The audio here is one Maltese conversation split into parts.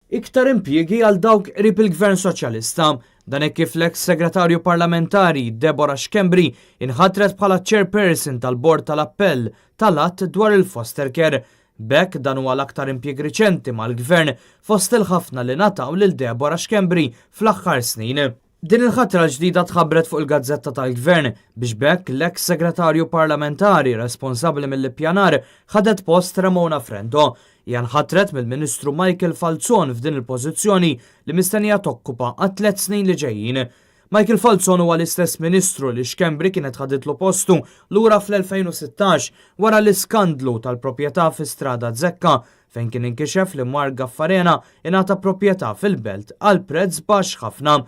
Iktar impjiegi għal dawk qrib il-Gvern Soċjalista. Dan hekk kif l-eks Segretarju Parlamentari Deborah Schembri inħatret bħala Chairperson tal-Bord tal-Appell tal-Att dwar il-Foster Care. B'hekk dan huwa l-aktar impjieg riċenti mal-Gvern fost il-ħafna li ngħataw lil Deborah Schembri fl-aħħar snin. Din il-ħatra l-ġdida tħabbret fuq il-Gazzetta tal-Gvern biex b'hekk l-eks Segretarju Parlamentari responsabbli mill-ippjanar ħadet post Ramona Frendo. Hija nħatret mill-Ministru Michael Falzon f'din il-pożizzjoni li mistennija tokkupa għat-tliet snin li ġejjin. Michael Falzon huwa l-istess Ministru li Schembri kienet ħaditlu postu lura fl-2016 wara l-iskandlu tal-proprjetà fi Strada Zekka fejn kien inkixef li Mark Gaffarena ingħata proprjetà fil-Belt għal prezz baxx ħafna.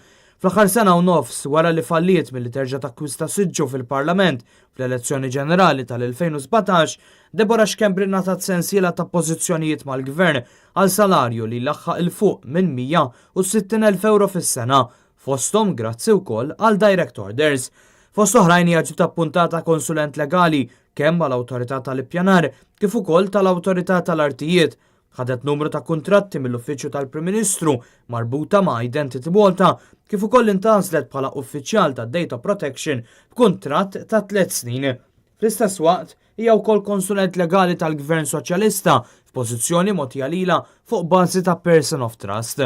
Fl-aħħar sena u nofs, wara li falliet milli terġa' takkwista siġġu fil-Parlament fl-elezzjoni ġenerali tal-2017, Deborah Schembri ngħatat sensiela ta' pożizzjonijiet mal-Gvern għal salarju li jlaħħaq 'il fuq minn 160,000 ewro fis-sena, fosthom grazzi wkoll għal direct orders. Fost oħrajn hija ġiet appuntata konsulent legali kemm mal-Awtorità tal-Ippjanar kif ukoll tal-Awtorità tal-Artijiet. Ħadet numru ta' kuntratti mill-Uffiċċju tal-Prim Ministru marbuta ma' Identity Malta kif ukoll intgħażlet bħala uffiċjal ta' Data Protection b'kuntratt ta' tliet snin. Fl-istess waqt, hija wkoll konsulent legali tal-Gvern Soċjalista f'pożizzjoni mogħtija lilha fuq bażi ta' person of trust.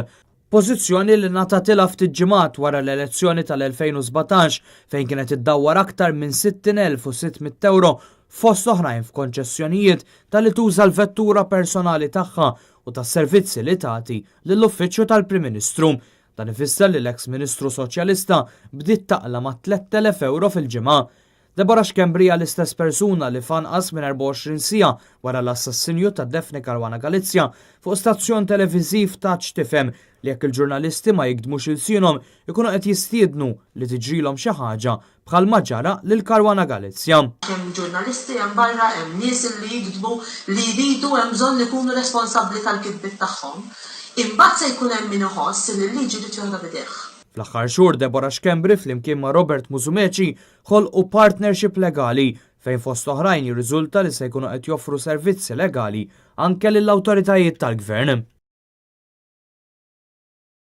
Pożizzjoni li ngħatatilha ftit ġimgħat wara l-elezzjoni tal-2017 fejn kienet iddawwar aktar minn 60,600 ewro fost oħrajn f'konċessjonijiet talli tuża l-vettura personali tagħha u tas-servizzi li tagħti lill-Uffiċċju tal-Prim Ministru. Dan ifisser li l-eks Ministru Soċjalista bdiet taqla' ma' 3,000 ewro fil-ġimgħa. Deborah Schembri hija l-istess persuna li f'anqas minn 24 siegħa wara l-assassinju ta' Daphne Caruana Galizia fuq stazzjon televiżiv tat x'tifhem li jekk il-ġurnalisti ma jigdmux ilsienhom ikunu qed jistiednu li tiġrilhom xi ħaġa bħal ma ġara lil Caruana Galizia. Hemm ġurnalisti hemm barra, hemm nies li jiktbu li jridu hemm bżonn ikunu responsabbli tal-kitbiet tagħhom. Imbagħad se jkun hemm min iħoss li l-liġi jrid joħodha b'idejh. Fl-aħħar xhur Deborah Schembri flimkien ma' Robert Musumeci ħolqu partnership legali fejn fost oħrajn jirriżulta li se jkunu qed joffru servizzi legali anke lill-awtoritajiet tal-Gvern.